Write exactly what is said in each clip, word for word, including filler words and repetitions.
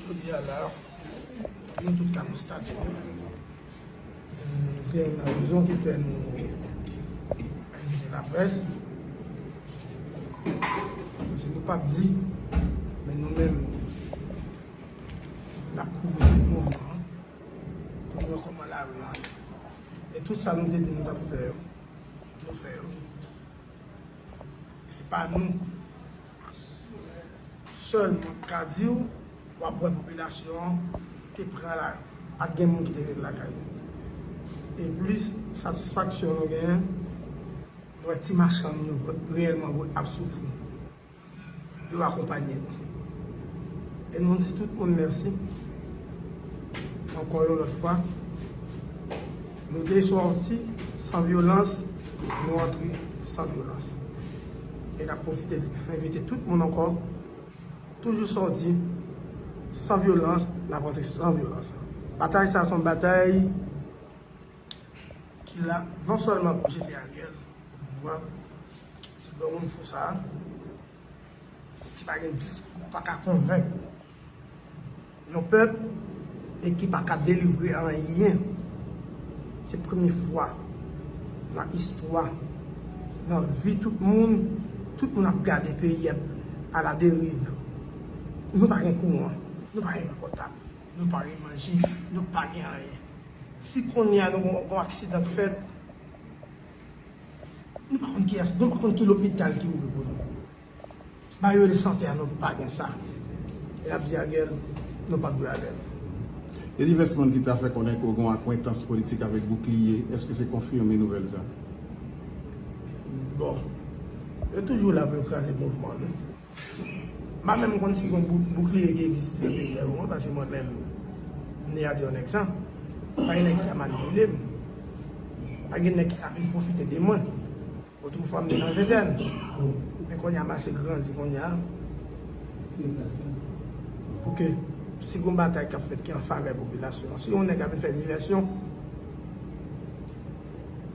Jodi a la, nou tout ka konstate, se youn nan rezon ki fè nou envite laprès. Paske nou p ap di, men nou menm, n ap kouvri tout mouvman an pou nou wè kòman lari an ye. E tout sa nou te di nou t ap fè yo, nou fè yo. E se pa nou sèlman k ka di w, w ap wè popilasyon an te pran lari. Pa t gen moun ki te ret lakay yo. E plis, satisfaksyon nou genyen, nou wè ti machann yo vre-, reyèlman vre ap soufri. Yo akonpanye nou. E nou di tout moun mèsi. Ankò yon lòt fwa, nou te sòti san vyolans, nou antre san vyolans. E n ap pwofite envite tout moun ankò, toujou sòti san vyolans, n ap antre san vyolans. Batay sa a se yon batay ki la non sèlman pou jete Ariel o pouvwa, se granmoun fou sa a, ki pa gen diskou, pa ka konvenk yon pèp e ki pa ka delivre anyen. Se premye fwa nan istwa, nan vi tout moun, tout moun ap gade peyi a aladeriv. Nou pa gen kouran, nou pa gen dlo potab, nou pa gen manje, nou pa gen anyen. Si kounye a nou gon, gon aksidan k fèt, nou pa konn kiyès, nou pa konn ki lopital ki ouvri pou nou. Ba yo de sante a, nou pa gen sa. E n ap di Ariel, nou p ap jwe avè l. Gen divès moun ki ta fè konnen ke w gen yon akwentans politik avèk Boukliye. Èske se konfime nouvèl sa? Bon, yo toujou la pou yo kraze mouvman nou. M pa menm konn si gen yon bou-, Boukliye ki egziste nan peyi a, ou konprann, paske mwen menm, m neye a di yon nèg sa. Pa gen nèg ki ka manipile m. Pa gen nèg ki ka vin pwofite de mwen. Otrefwa, m te nan ventèn. Men kounye a, m ase grandi kounye a. Pou ke, si gen yon batay k ap fèt ki an favè popilasyon an, si yon nèg ap vin fè divèsyon,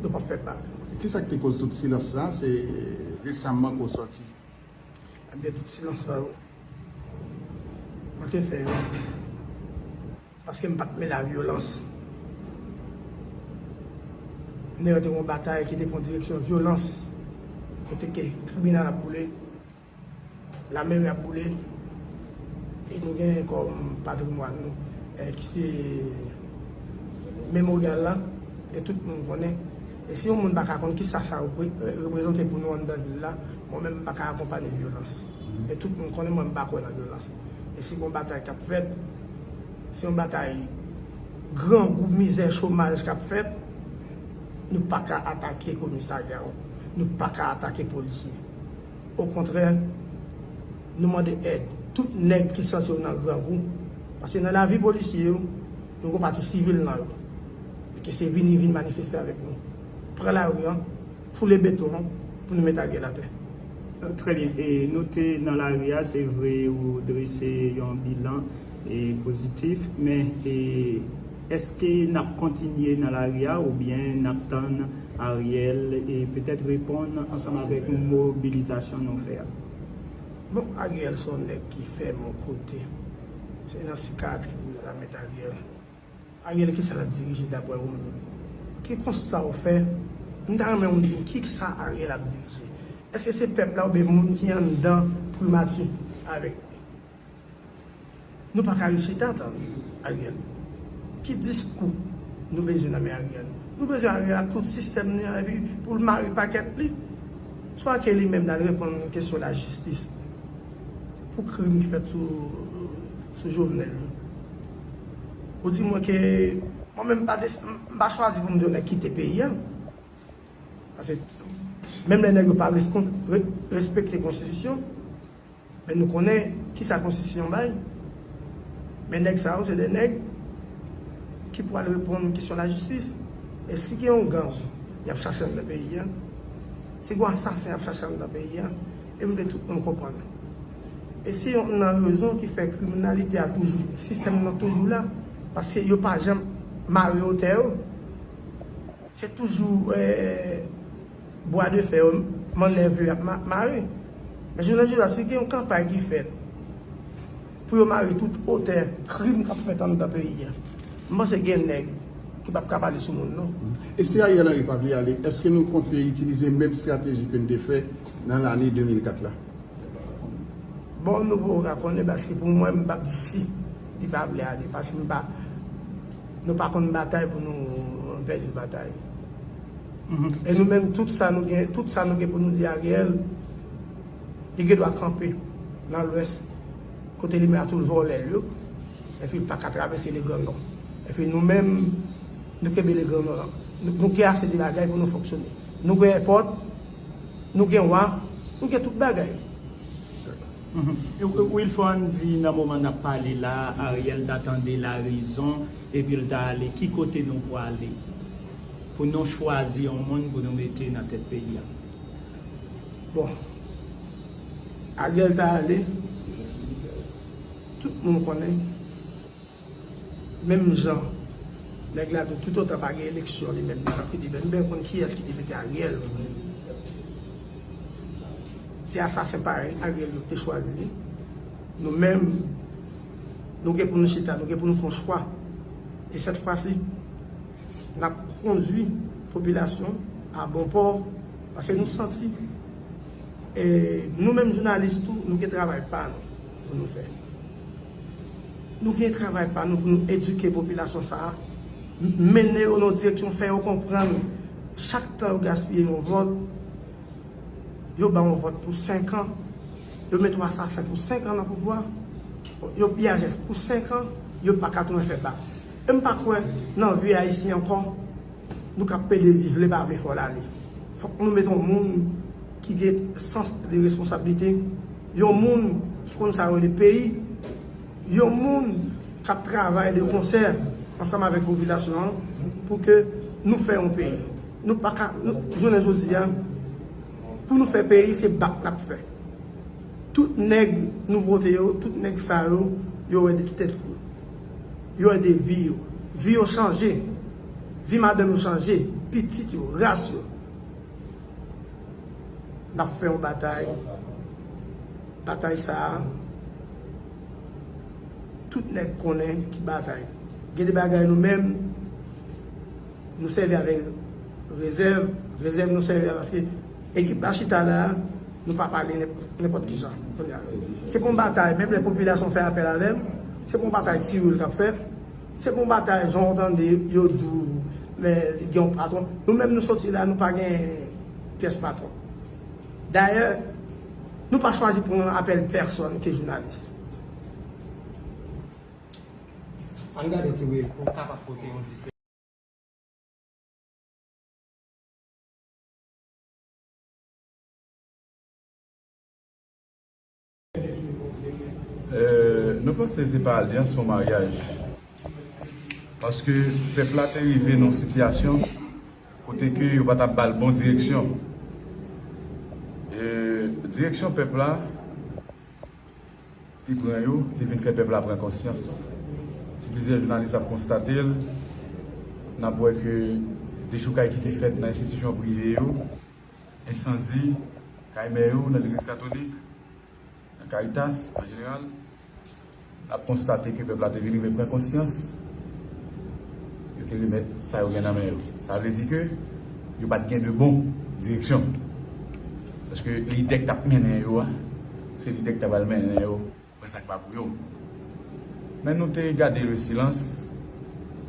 nou p ap fè bak. Kisa ki te koz tout silans sa? Se resaman ke w sòti. Ebyen, tout silans sa yo, mwen te fè yo paske m pa t men lavyolans. Nèg yo te gen yon batay ki te pran direksyon vyolans, kote ke tribinal ap boule, lameri ap boule, e nou genyen kòm patrimwàn nou, eh, ki se Memoryal la, e tout moun konnen. E si yon moun pa ka konn kisa sa repre-, reprezante pou nou anndan vil la, mwen menm m pa ka akonpanye vyolans. E tout moun konnen mwen m pa kwè nan vyolans. E si gon batay k ap fèt, si yon batay grangou, mizè, chomaj k ap fèt, nou pa ka atake komisarya yo, nou pa ka atake polisye. Okontrè, nou mande èd tout nèg ki sanse yo nan grangou. Paske nan lavi polisye yo, yo gon pati sivil nan yo. E ke se vini vin manifeste avèk nou. Pran lari an, foule beton an pou nou met Ariel atè. Trè byen. E nou te nan lari a, se vre, ou drese yon bilan e pozitif, men e, èske n ap kontinye nan lari a oubyen n ap tann Ariel e petèt reponn ansanm avèk mobilizasyon nou fè a? Bon, Ariel se yon nèg ki fèm yon kote. Se nan sikayatri pou yo ta met Ariel. Ariel, kisa l ap dirije daprè ou menm? Ki konsta ou fè? M ta renmen ou di m kisa Ariel ap dirije. Èske se pèp la oubyen moun ki anndan primati avèk li? Nou pa ka ret chita tann Ariel. Ki diskou nou bezwen nan men Ariel? Nou bezwen Ariel ak tout sistèm li an epi pou l mare pakèt li. Swa ke li menm l al reponn kesyon lajistis pou krim ki fèt sou, sou Jovenel yo. Ou di mwen ke mwen menm m pa des-, m pa chwazi pou m di yon nèg kite peyi a. Paske menm lè nèg yo pa reskon-, re-, respekte konstitisyon, men nou konnen kisa konstitisyon bay. Men nèg sa yo, se de nèg ki pral reponn kesyon lajistis. E si gen yon gang y ap chache anndan peyi a, si gen yon asasen y ap chache anndan peyi a, e m vle tout moun konprann. E se youn nan rezon ki fè kriminalite a toujou, sistèm nan toujou la, paske yo pa janm mare otè yo. Se toujou, eh, bwa de fè yo, mannèv yo y ap ma-, mare. Men jounen jodi a, si gen yon kanpay ki fèt, Pou yo mare tout otè krim k ap fèt anndan peyi a. M panse gen nèg ki p ap ka pale sou moun, non. E si Ariel Henry pa vle ale, èske nou konte itilize menm estrateji ke n te fè nan lane de mil kat la? Bon, nou poko ka konnen, paske pou mwen, m p ap di si li pa vle ale, paske m pa, nou pa konn batay pou nou pèdi batay. E nou menm, tout sa nou gen, tout sa nou gen pou nou di Ariel, li gen dwa kanpe nan Lwès, kote li menm a tout vòlè l yo, epi li pa ka travèse Legrand Nò. Epi nou menm, nou kenbe Legrand Nò. Nou, nou gen ase de bagay pou nou fonksyone. Nou gen èpòt, nou gen wa, nou gen tout bagay. Wilfran di nan moman n ap pale la, Ariel ta tande larezon epi l ta ale. Ki kote nou pwale pou nou chwazi yon moun pou nou mete nan tèt peyi a? Bon, Ariel ta ale, tout moun konnen. Menm jan nèg la di w toutotan pa gen eleksyon, li menm li p ap kite. Men nou byen konn kiyès ki te mete Ariel. Se asasen pa Ariel yo ki te chwazi li. Nou menm, nou gen pou nou chita, nou gen pou nou fè yon chwa. E sèt fwa si, n ap kondui popilasyon a bon pò, paske nou santi, e nou menm jounalis tou, nou gen travay pa nou pou nou fè. Nou gen travay pa nou pou nou edike popilasyon sa a, mennen yo nan yon direksyon, fè yo konprann chak tan yo gaspiye yon vòt, yo ba yon vòt pou senk an, yo mete yon asasen pou senk an nan pouvwa, yo piyajè pou senk an, yo pa ka tounen fè bak. E m pa kwè nan vi ayisyen ankò, nou ka pede di vle pa vle fò l ale. Fòk nou mete yon moun ki gen sans de responsablite, yon moun ki konn sa yo rele peyi, yon moun k ap travay de konsè ansanm avèk popilasyon an pou ke nou fè yon peyi. Nou pa ka, nou, jounen jodi a, pou nou fè peyi, se bak n ap fè. Tout nèg nou vote yo, tout nèg sa yo, yo wè de tèt yo. Yo wè de vi yo. Vi yo chanje. Vi madanm yo chanje. Pitit yo, ras yo. N ap fè yon batay. Batay sa a, tout nèg konnen ki batay. Gen de bagay nou menm, nou sèvi avèk rezèv, rezèv nou sèvi a paske ekip la chita la, nou pa pale nenpòt kijan. Se pa yon batay, menm lè popilasyon fè apèl avè m, se pa yon batay ti ril k ap fèt, se pa yon batay jan w tande yo di w, men li gen yon patwon. Nou menm nou soti la, nou pa gen pyès patwon. Dayè, nou pa chwazi pran apèl pèsòn ke jounalis. Ann gade ti Will pou w kapab pote yon diferans. Euh, nou panse se pa alyans, se yon maryaj. Paske pèp la te rive nan yon sitiyasyon kote ke yo pa t ap ba l bon direksyon. Euh, direksyon pèp la te pran yo, te vin fè pèp la pran konsyans. Si plizyè jounalis ap konstate l, n ap wè ke dechoukay ki te fèt nan enstitisyon prive yo, ensandi kay mè yo nan legliz katolik, nan Caritas an jeneral, n ap konstate ke pèp la te vin rive pran konsyans, yo te remèt sa yo gen nan men yo. Sa vle di ke yo pa t gen de bon direksyon. Paske lidè k t ap mennen yo a, se lidè k ta pral mennen yo pran sa k pa pou yo. Men nou te gade le silans,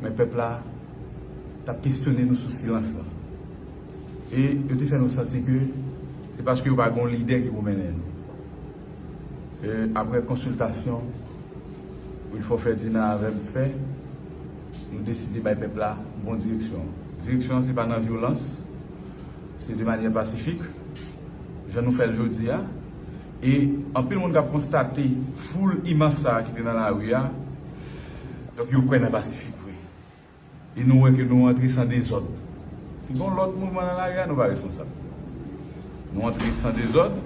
men pèp la t ap kesyone nou sou silans lan. E yo te fè nou santi ke se paske yo pa gen yon lidè ki pou mennen nou. E apre konsiltasyon Wilford Ferdinand avè m fè, nou deside bay pèp la bon direksyon. Direksyon an se pa nan vyolans, se de manyè pasifik, jan nou fè l jodi a. E anpil moun k ap konstate foul imans sa a ki te nan lari a, donk yo kwè nan pasifik vre. E nou wè ke nou antre san dezòd. Si gen yon lòt mouvman nan lari a, nou pa responsab. Nou antre san dezòd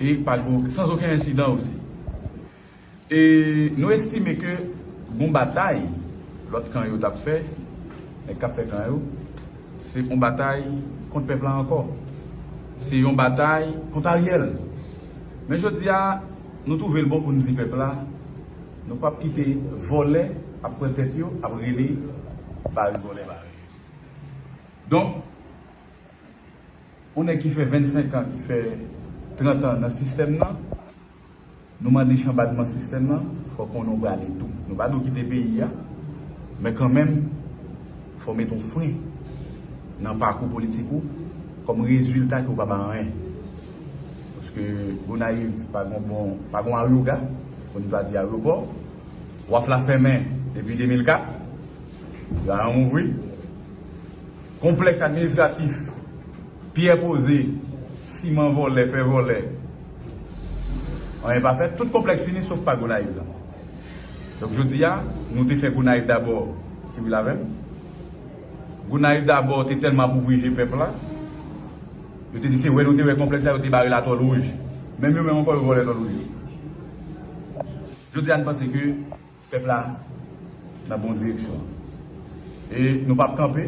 e pa gen, sans okenn ensidan osi. E nou estime ke gon batay lòt kan yo t ap fè, nèg k ap fè kan yo, se yon batay kont pèp la ankò. Se yon batay kont Ariel. Men jodi a, Nou twouve l bon pou n di pèp la, nou p ap kite vòlè ap pran tèt yo, ap rele bare vòlè bare. Donk, yon nèg ki fè vennsenk an, ki fè trant an nan sistèm nan, nou mande chanbadman sistèm nan, fò konnen w prale tou. Nou pa di w kite peyi a, men kanmenm, fò w mete yon fren nan pakou politik ou kòm rezilta ke w pa bay anyen. Paske Gonayiv pa gon bon, pa gon ayoga, pou n pa di ayewopò. Waf la fèmen depi de mil kat, yo pa janm ouvri. Konplèks administratif, pyè poze, siman vòlè, fè vòlè. Anyen pa fèt, tout konplèks fini, sof pa Gonayiv la. Donk, jodi a, nou te fè Gonayiv dabò, ti wi avè m. Gonayiv dabò te tèlman ap ouvri je pèp la, yo te di se wè nou te wè konplèks la, yo te bare l a tòl wouj. Menm yo menm ankò, yo vòlè tòl wouj yo. Jodi a, n panse ke pèp la nan bon direksyon. E nou p ap kanpe,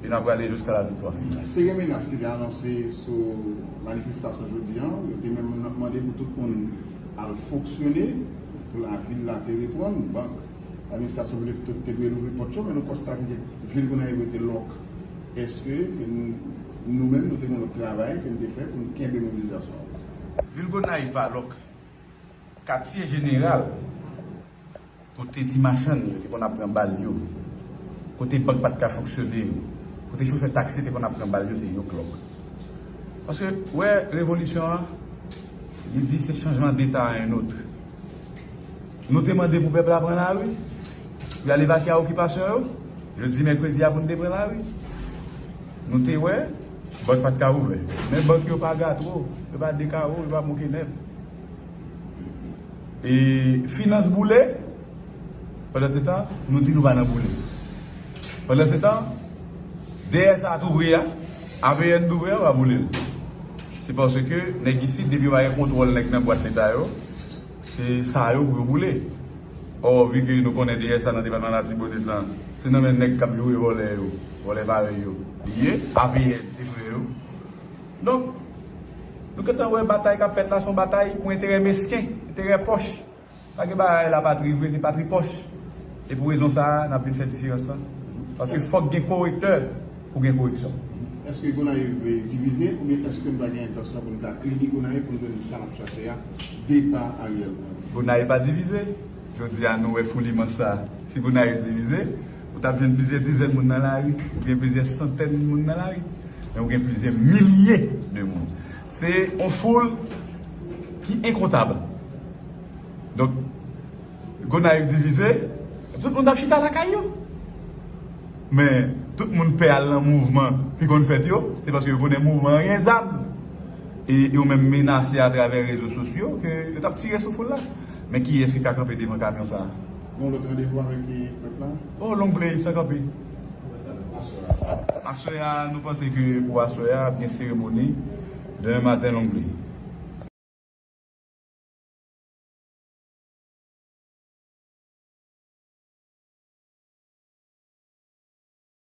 e n ap prale jiska la viktwa final. Te gen menas ki te anonse sou manifestasyon jodi a, yo te menm mande pou tout moun al fonksyone, pou lavil la te reprann, bank, administrasyon piblik tout te dwe louvri pòt yo, men nou konstate ke vil Gonayiv rete lòk. Èske nou, nou menm, nou te gen lòt travay ke nou te fè pou nou kenbe mobilizasyon an? Vil Gonayiv pa lòk. Katye jeneral, kote ti machann yo te konn ap pran bal yo, kote bank pa t ka fonksyone yo, kote chofè taksi te konn ap pran bal yo, se yo k lòk. Paske, wè, revolisyon an, li di se changement d'état à un autre. Nou te mande pou pèp la pran lari, pou y al evakye a okipasyon yo. Jodi mèkredi a pou n te pran lari. Nou te wè, bank pa t ka ouvè. Men bank yo pa gatwo, yo pa dekawo, yo pa mouke nèb. E finans boule, pandan se tan, nou di nou pa nan boule. Pandan se tan, D S A tou pre a, A P N tou pre a, pa boule l. Se paske nèg isit, depi yo pa gen kontwòl nèg nan bwat leta yo, se sa yo pou yo boule. Ò, vi ke nou konnen D S A nan depatman Latibonit lan, se nan men nèg k ap joure vòlè yo, vòlè parèy yo li ye, A P N se frè yo. Donk, nou gentan wè batay k ap fèt la, se yon batay pou enterè mesken, enterè pòch. Pa gen bagay lapatri vre, se patri pòch. E pou rezon sa a, n ap vin fè diferans lan. Paske fòk gen korektè pou gen koreksyon. Èske Gonayiv divize, oubyen èske nou ta gen entansyon pou nou ta ini Gonayiv pou nou jwenn sa n ap chache a, depa Ariel Henry? Gonayiv pa divize. Jodi a, nou wè foulimans sa. Si Gonayiv divize, ou t ap jwenn plizyè dizèn moun nan lari, oubyen plizyè santèn moun nan lari. Men ou gen plizyè milye de moun. Se yon foul ki enkontab. Donk, Gonayiv divize, tout moun t ap chita lakay yo. Men, tout moun pè al nan mouvman ki konn fèt yo, se paske yo konnen mouvman an gen zam. E yo menm menase atravè rezo sosyo ke yo t ap tire sou foul la. Men kiyès ki ka kanpe devan kamyon sa a? Gon lòt randevou avèk, eh, pèp la? Oh, Longplay, san kanpe. Aswè a? Aswè a, nou panse ke pou aswè a, ap gen seremoni demen maten Longplay.